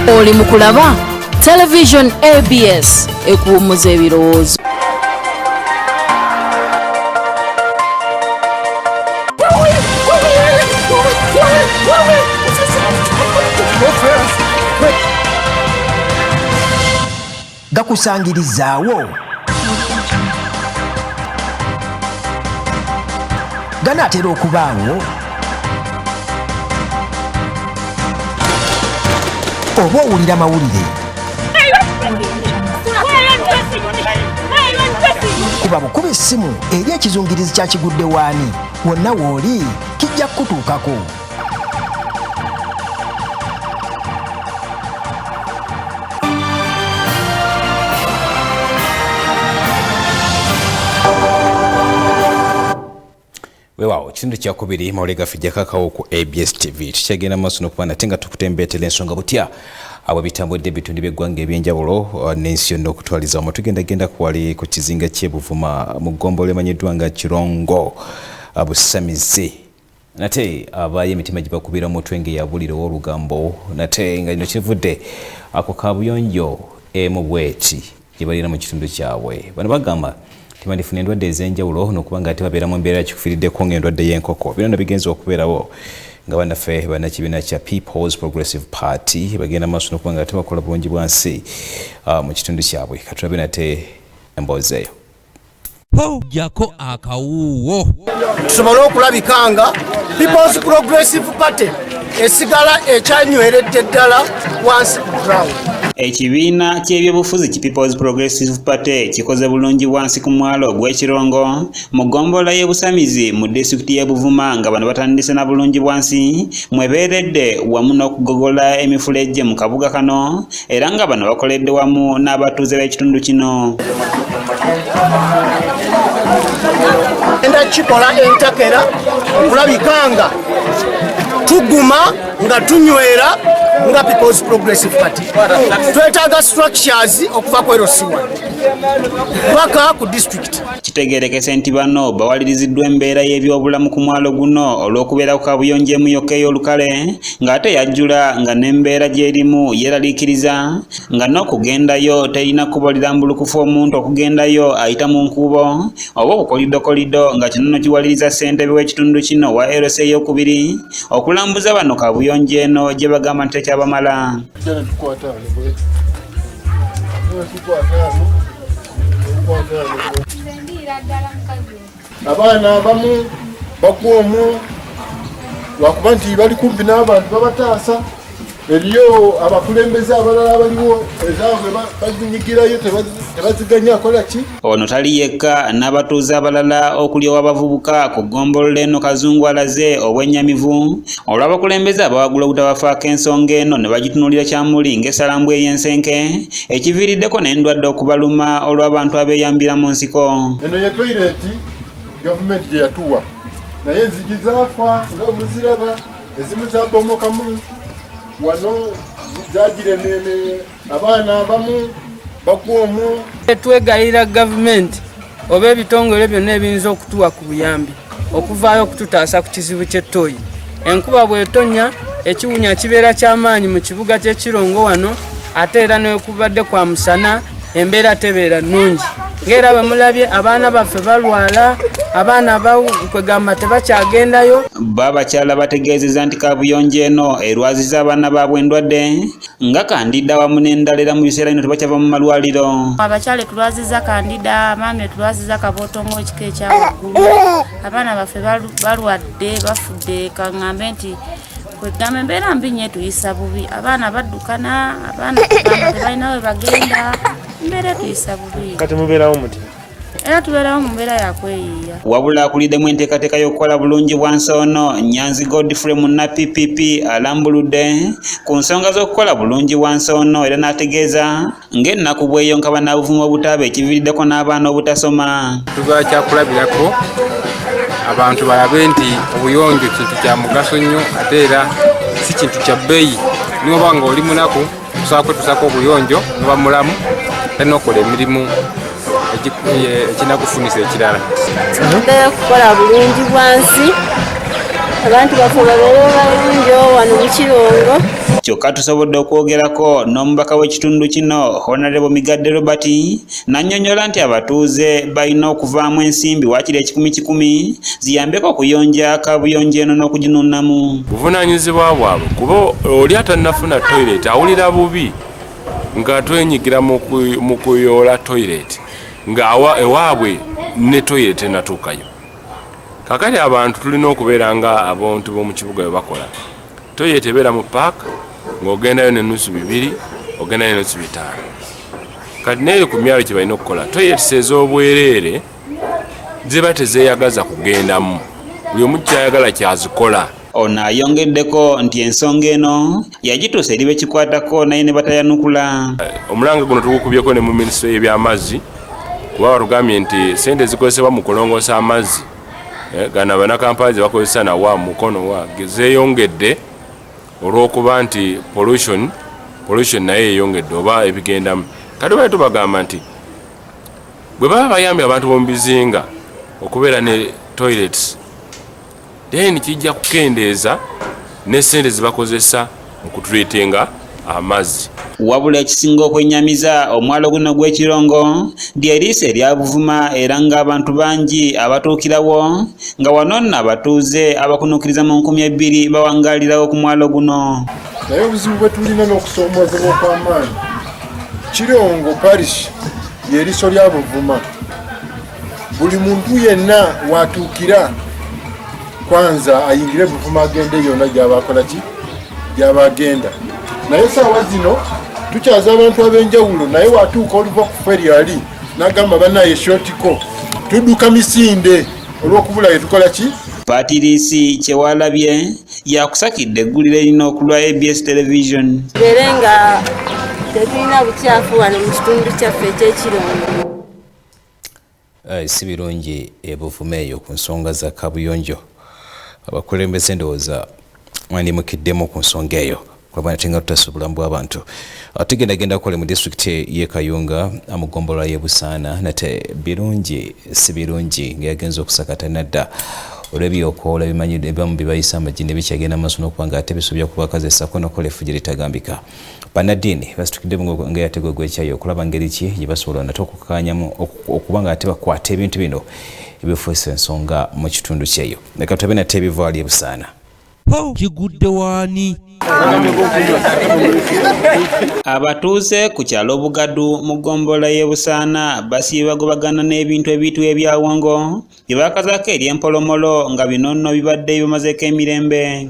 Oli mu kulaba Television ABS ekuwummuza ebirowoozo. Gakusangirizaawo ganaatera okubaawo oba owulira mawulire. Kuba bukuba essimu eri ekizungirizi kya kigudde waani wonna w'oli kijja kukutuukako. Weewaawo, kitundu kyakubiri mawulire gaffe jakakawo ku ABS TV. Tukyagenda maaso n'okuba nate nga tukutembeetera ensonga butya abo bitambudde ebitundu by'eggwanga ebyenjawulo n'ensi yonna okutwaliza wamu. Tugendagenda kuwali ku kizinga ky'e Buvuma mu ggombolola emanyiddwa nga Kirongo Busamizi. Nate abaayo emitima gibakubira mutwe ng'eyabulira ow'olugambo, nate nga kino kivudde ako kabuyonjo emu bweti gye balina mu kitundu kyabwe. Bano bagamba tebandifuna endwadde ez'enjawulo n'okuba nga ate babeera mu mbeera kikufiiriddeko ng'endwadde y'enkoko. Bino nno bigenza okubeerawo nga bannaffe bannakibiina kya People's Progressive Party bagenda maaso n'okuba nga ate bakola bulungi bwansi mu kitundu kyabwe. Katulabe nate emboozi eyo. Jako akawuuwo tusobole okulabika nga People's Progressive Party esigala ekyanyweredde ddala wansi ku ground. Ekibiina ky'ebyobufuzi ki People's Progressive Party kikoze bulungi bwansi ku mwalo ogw'Ekirongo mu ggombolola y'e Busamizi mu disitulikiti y'e Buvuma, nga bano batandise na bulungi bwansi mwebeeredde wamu n'okugogola emifulejje mu kabuga kano, era nga bano bakoledde wamu n'abatuuze b'ekitundu kino. Enda kikola entakera okulabika nga tuguma nga tunywera nga People's Progressive Party. Twetaaga structures okuva ku LC1 paka ku district. Kitegeerekese nti bano bawaliriziddwa embeera y'ebyobulamu ku mwalo guno olw'okubeera ku kabuyonjo emu yokka ey'olukale, ng'ate yajjula nga n'embeera gy'erimu yeeraliikiriza, nga n'okugendayo terina kkubo lirambulukufu omuntu okugendayo ayita mu nkuubo oba obukolidokolido, nga kino nno kiwaliriza ssentebe w'ekitundu kino wa LC ey'okubiri okulambuza bano kabuyonjo eno gye bagamba nti tekyabamala. Abaana abamu bagwa omwo lwakuba nti bali kumpi n'abantu babataasa. Eriyo abakulembeze abalala abaliwo ezaabwe bazinyigirayo tebaziganya akola ki. Ono tali yekka, n'abatuuze abalala okuli ow'abavubuka ku ggombolola eno Kazungu alaze obwennyamivu olw'abakulembeze abawagula obutabafaako ensonga eno ne bagitunuulira kyamuli ng'essalambwa ey'ensenke, ekiviiriddeko n'endwadde okubaluma olw'abantu abeeyambira mu nsiko. Eno ye toyireti gavumenti gye yatuwa, naye enzigi zaafa nga muziraba, ezimu zabomokamu wano zagirememe, abaana abamu bagwa omwo. Twegayirira gavumenti oba ebitongole byonna ebiyinza okutuwa ku buyambi okuvaayo okututaasa ku kizibu ky'ettoyi. Enkuba bw'etonnya ekiwunya kibeera ky'amaanyi mu kibuga ky'Ekirongo wano, ate era nekubadde kwa musana embeera tebeera nnungi. Ng'era bwe mulabye abaana baffe balwala, abaana kwegamba tebakyagendayo. Bo abakyala bategeezezza nti kabuyonjo eno erwaziza abaana baabwe endwadde nga kandida wamu n'endala, era mu biseera bino tebakyava mu malwaliro. Abakyala etulwaziza kandida, abaami etulwaziza kabootongo ekika ekya waggulu. Abaana baffe balwadde, bafudde, kaŋŋambe nti kwegamba embeera mbi nnyo etuyisa bubi. Abaana baddukana, abaana kugamba tebalina we bagenda, embeera etuyisa bubi. Kati mubeerawo muti? Era tubeerawo mu mbeera ya kweyiiya. Wabula akuliddemu enteekateeka y'okukola bulungi bwansi ono Nyanzi Godfrey munna PPP alambuludde ku nsonga z'okukola bulungi bwansi ono, era n'ategeeza ng'ennaku bw'eyonka bannabuvuma obutaaba ekiviiriddeko n'abaana obutasoma. Tuba kyakulabirako abantu balabe nti obuyonjo kintu kya mugaso nnyo, ate era si kintu kya bbeeyi. Niwoba nga oli munaku osobola kwetuusaako obuyonjo, noba mulamu ate n'okola emirimu ekinakufunisa ekirala. Tuddeyo okukola bulungi bwansi, abantu baffe babeere bayonjo wano mu Kirongo. Kyokka tusobodde okwogerako n'omubaka w'ekitundu kino Honorable Migadde Robert n'annyonnyola nti abatuuze balina okuvaamu ensimbi waakiri 100 ziyambeko okuyonja kaabuyonjo eno n'okuginuunamu. Buvunaanyizibwa bwabwe kuba oli atannafuna toilet awulira bubi nga twenyigira mu kuyoola toilet nga ewaabwe ne toilet enatuukayo. Kakati abantu tulina okubeera nga abantu b'omu kibuga bwe bakola. Toilet ebeera mu paaka ng'ogendayo n'ennusu 2, ogendayo n'ennusu 5. Kati naye ku myalo kye balina okukola, toilets ez'obwereere ziba tezeeyagaza kugendamu, buli omu ky'ayagala ky'azikola. Ono ayongeddeko nti ensonga eno yagituusa eri bekikwatako naye ne batayanukula. Omulanga guno tugukubyeko ne mu minisitule y'ebyamazzi kuba batugambye nti ssente ezikozesebwa mu kulongoosa amazzi gano bannakampala ze bakozesa nawa mukono wa zeeyongedde olw'okuba nti pollution naye yeeyongedde oba ebigendamu. Kati bali tubagamba nti bwe baba bayambye abantu b'omu bizinga okubeera ne toilets, then kijja kukendeeza ne ssente ze bakozesa mu kutreatinga amazzi. Wabula ekisinga okwennyamiza omwalo guno gw'Ekirongo ly'eriiso erya Buvuma era ng'abantu bangi abatuukirawo nga wano nno abatuuze abakunuukiriza mu 2000 bawangaalirawo ku mwalo guno. Naye obuzibu bwe tulina n'okusoomoozebwa okw'amaanyi, Kirongo Parish ly'eriiso lya Buvuma. Buli muntu yenna watuukira kwanza ayingire Buvuma agende yonna gy'aba akola ki, gy'aba agenda. Naye saawa zino tukyaza abantu ab'enjawulo, naye watuuka oluva ku feri ali n'agamba bannaye shotiko tudduka misinde olw'okubula ye tukola ki. Patirisi Kyewalabye yakusakidde eggulire lino okulwa ABS Television. Tubeere nga tetulina bukyafu wano mu kitundu kyaffe eky'Ekirongo. Si birungi ebuvuma eyo ku nsonga za kabuyonjo. Abakulembeze ndowooza mwandimukiddemu ku nsonga eyo kulaba nti nga tutasa obulamu bw'abantu. Tugendagenda kole mu disitulikiti y'e Kayunga mu ggombolola y'e Busaana, nate birungi si birungi nga yagenze okusakata nadda olw'ebyokoola ebimanyi ebibamu bye bayisa amagini bikyagenda maaso n'okuba nga ate bisobya ku bakazi ssaako n'okukola effujjo eritagambika. Bannaddiini basitukiddemu nga yategwa gw'ekyayi okulaba ngeri ki gye basobola nate okukkaanyamu okuba nga ate bakwata ebintu bino ebifuuse ensonga mu kitundu kyeyo. Leka tulabe nate ebiva wali e Busaana. Kigudde waani? Abatuuze ku kyalo Bugadu mu ggombolola y'e Busaana basiibye bagobagana n'ebintu ebiyitibwa ebyawongo bye baakazaako ery'empolomolo nga bino nno bibadde bimazeeko emirembe.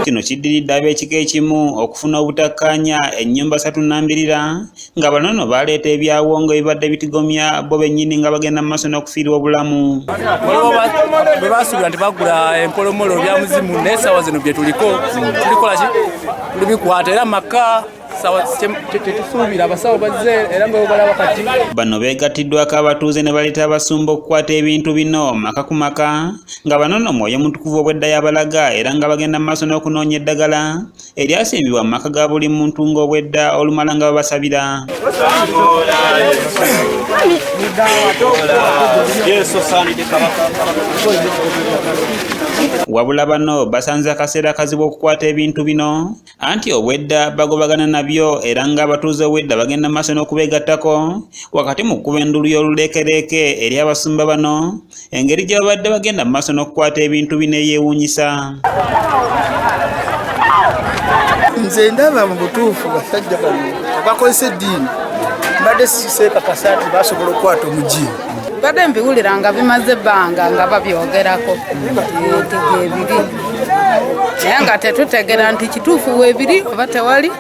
Kino kiddiridde ab'ekika ekimu okufuna obutakkaanya ennyumba 3 nnambirira nga bano nno baleeta ebyawongo ebibadde bitigomya bo bennyini nga bagenda mu maaso n'okufiirwa obulamu. Bwe basuubira nti bagula empolomolo bya muzimu, naye essaawa zino bye tuliko tulikola ki? Tulibikwata era maka tetusuubira abasawo bazze era nga balaba kati. Bano beegattiddwako abatuuze ne baleeta abasumba okukwata ebintu bino maka ku maka nga bano nno Mwoyo Mutukuvu obwedda yabalaga era nga bagenda mu maaso n'okunoonya eddagala eryasimbibwa mu maka ga buli muntu ng'obwedda olumala nga babasabira. Wabula bano basanze akaseera akazibu okukwata ebintu bino anti obwedda bagobagana nabyo era ng'abatuuze obwedda bagenda maaso n'okubeegattako wakati mu kkuba endulu y'oluleekereeke eri abasumba bano engeri gye babadde bagenda mu maaso n'okukwata ebintu bino eyeewuunyisa. Nze ndaba mu butuufu basajja bano bakozesa eddiini, mbadde siseekakasa nti basobola okukwata omujiini. Mbadde mbiwulira nga bimaze ebbanga nga babyogerako nti gyebiri, naye nga tetutegeera nti kituufu weebiri oba tewali,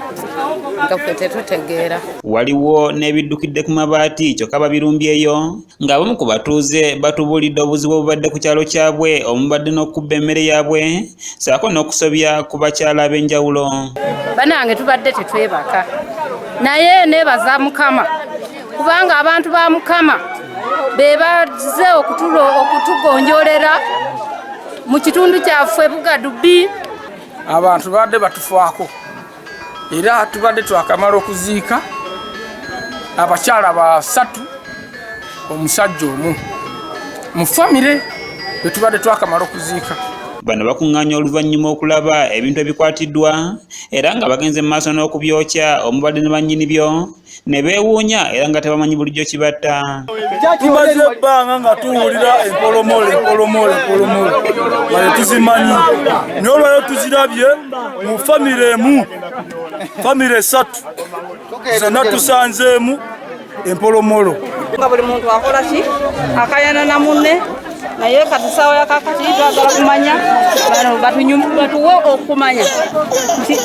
nga ffe tetutegeera. Waliwo n'ebiddukidde ku mabaati kyokka babirumbyeyo ng'abamu ku batuuze batubuulidde obuzibu obubadde ku kyalo kyabwe omubadde n'okubba emmere yaabwe ssaako n'okusobya ku bakyala ab'enjawulo. Bannange tubadde tetwebaka, naye neebaza Mukama kubanga abantu ba Mukama be bazze okutugonjolera mu kitundu kyaffe Bugadu B. Abantu babadde batufaako era tubadde twakamala okuziika abakyala basatu omusajja omu mu famire. bwe tubadde twakamala okuziika. Bano bakuŋŋaanya oluvannyuma okulaba ebintu ebikwatiddwa era nga bagenze mu maaso n'okubyokya omubadde ne bannyini byo ne beewuunya era nga tebamanyi bulijjo kibatta. Tumaze ebbanga nga tuwulira empolomolo empolomolo empolomolo nga tetuzimanyi, naye olwaleero tuzirabye mu famire emu, famire esatu zonna tusanzeemu empolomolo. Nga buli muntu akola ki akayana na munne, naye kati ssaawa ya kaakati twagala kumanya bano batuwe okumanya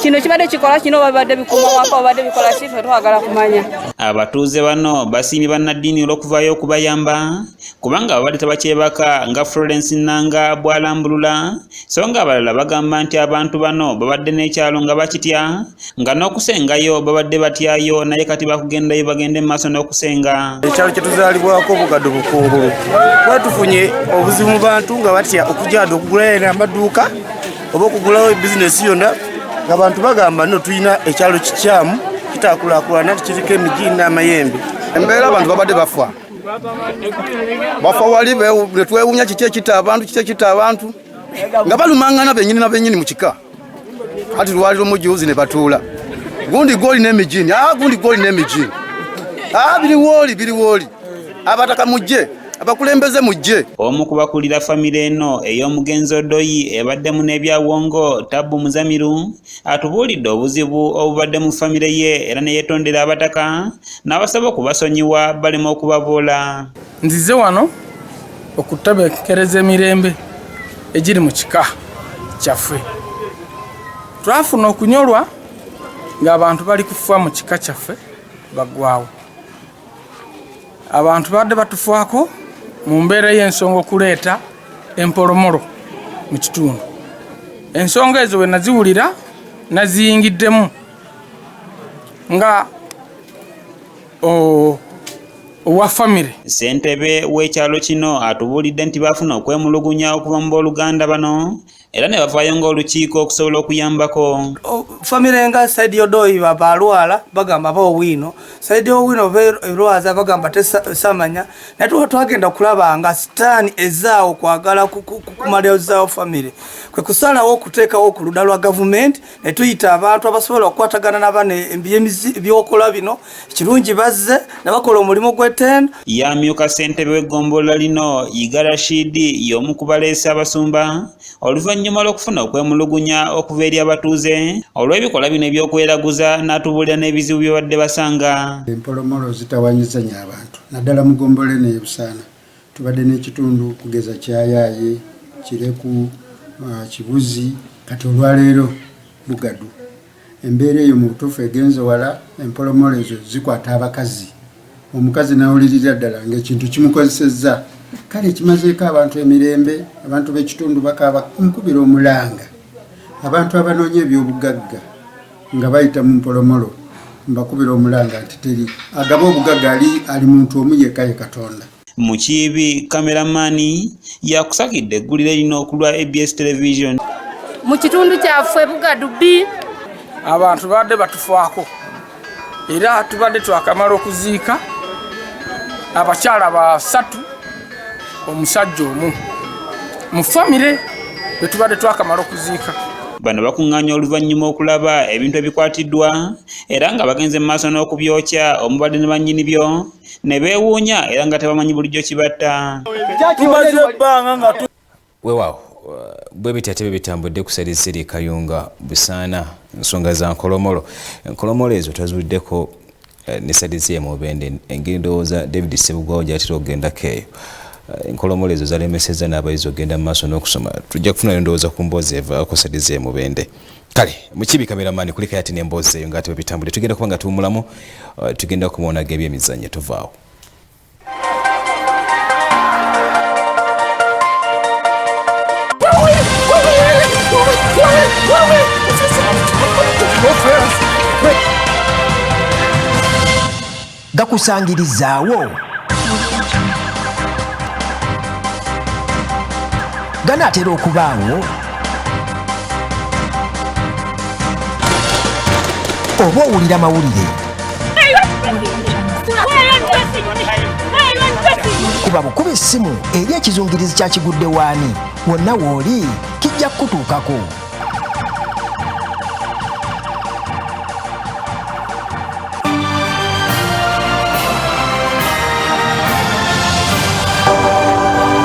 kino kibadde kikola kino, babadde bikuuma waka, babadde bikola ki, ffe twagala kumanya. Abatuuze bano basiimye bannaddiini olw'okuvaayo okubayamba kubanga babadde tebakyebaka nga Florence Nanga bw'alambulula, so nga abalala bagamba nti abantu bano babadde n'ekyalo nga bakitya nga n'okusengayo babadde batyayo, naye kati bakugendayo bagende mu maaso n'okusenga. Ekyalo kye tuzaalibwako Bugado Bukungulu, kuba tufunye obuzibu mu bantu nga batya okujja okugulayo amaduuka oba okugulawo bizinesi yonna, ng'abantu bagamba nno tulina ekyalo kikyamu kitakulaakulana, kiriko emigi n'amayembe. Embeera abantu babadde bafa wali netwewuunya kiki ekitta abantu, kiki ekitta abantu nga balumangana bennyini na bennyini mu kika. Kati lwali lumujuzi ne batuula gundi gwoli n'emijini, gundi gwoli n'emijini, biri wooli abataka mujje, abakulembeze mujje. Omu ku bakulira famire eno ey'omugenzi Odoyi ebaddemu n'ebyawongo Tabu Muzamiru atubuulidde obuzibu obubadde mu famire ye era ne yeetondera abataka n'abasaba okubasonyiwa baleme okubaboola. Nzize wano okutebeekereza emirembe egiri mu kika kyaffe. Twafuna okunyolwa ng'abantu bali kufa mu kika kyaffe baggwawo. Abantu badde batufaako mu mbeera y'ensonga okuleeta empolomolo mu kitundu. Ensonga ezo bwe naziwulira naziyingiddemu nga owa famire. Ssentebe w'ekyalo kino atubuulidde nti baafuna okwemulugunya okuva mu booluganda bano era ne bavaayo ng'olukiiko okusobola okuyambako. Famire nga saidi Odoyi balwala bagamba baowiino, saidi Owino erwaza bagamba tesamanya, naye tuba twagenda kulaba nga sitaani ezaawo kwagala kumalizaawo famire, kwe kusalawo okuteekawo ku ludda lwa gavumenti ne tuyita abantu abasobola okukwatagana n'abaana ebyokola bino. Ekirungi bazze ne bakola omulimu gw'ettendo. Yamyuka ssentebe w'eggombolola lino Yiga Rashidi y'omu ku baleese abasumba oluvannyuma lw'okufuna okwemulugunya okuva eri abatuuze olw'ebikolwa bino ebyokweraguza n'atubuulira n'ebizibu bye badde basanga. Empolomolo zitawaanyiza nnyo abantu naddala mu ggombolola eno ey'e Busaana. Tubadde n'ekitundu kugeza Kyayaaye, Kireku, Kibuzi, kati olwaleero Bugadu. Embeera eyo mu butuufu egenze wala. Empolomolo ezo zikwata abakazi, omukazi n'awulirira ddala ng'ekintu kimukozesezza, kale kimazeeko abantu emirembe. Abantu b'ekitundu bakaaba nkubira omulanga abantu abanoonya ebyobugagga nga bayita mu mpolomolo, mbakubira omulanga nti teri agaba obugagga, ali muntu omu yekka ye Katonda. Mukiibi kameramaani yakusakidde eggulire lino ku lwa ABS Television. Mu kitundu kyaffe Bugadu B abantu babadde batufaako era tubadde twakamala okuziika abakyala basatu omusajja omu mu famire bwe tubadde twakamala okuziika. Bano bakuŋŋaanya oluvannyuma okulaba ebintu ebikwatiddwa era nga bagenze mu maaso n'okubyokya omubadde ne bannyini byo ne beewuunya era nga tebamanyi bulijjo kibatta. Tumaze ebbanga nga weewaawo bwe bitya tebe bitambudde ku salisiri Kayunga Busaana nsonga za nkolomolo. Enkolomolo ezo twaziwuliddeko ne salisiri Mubende, engeri ndowooza David Ssebugwawo gy'atera okugendako eyo. Enkolomolo ezo zalemesezza n'abayizi okugenda mu maaso n'okusoma. Tujja kufunayo ndowooza ku mboozi evaako salisiri Mubende. Kale Mukiibi kameramani kuleka ate n'emboozi eyo ng'ate bwe bitambudde. Tugenda kuba nga tuwummulamu, tugenda kubonaga ebyemizannyo tuvaawo. Gakusangirizaawo ganaatera okubaawo oba owulira mawulire. Ku Kuba bukuba essimu eri ekizungirizi kya Kigudde Waani, wonna w'oli kijja kukutuukako.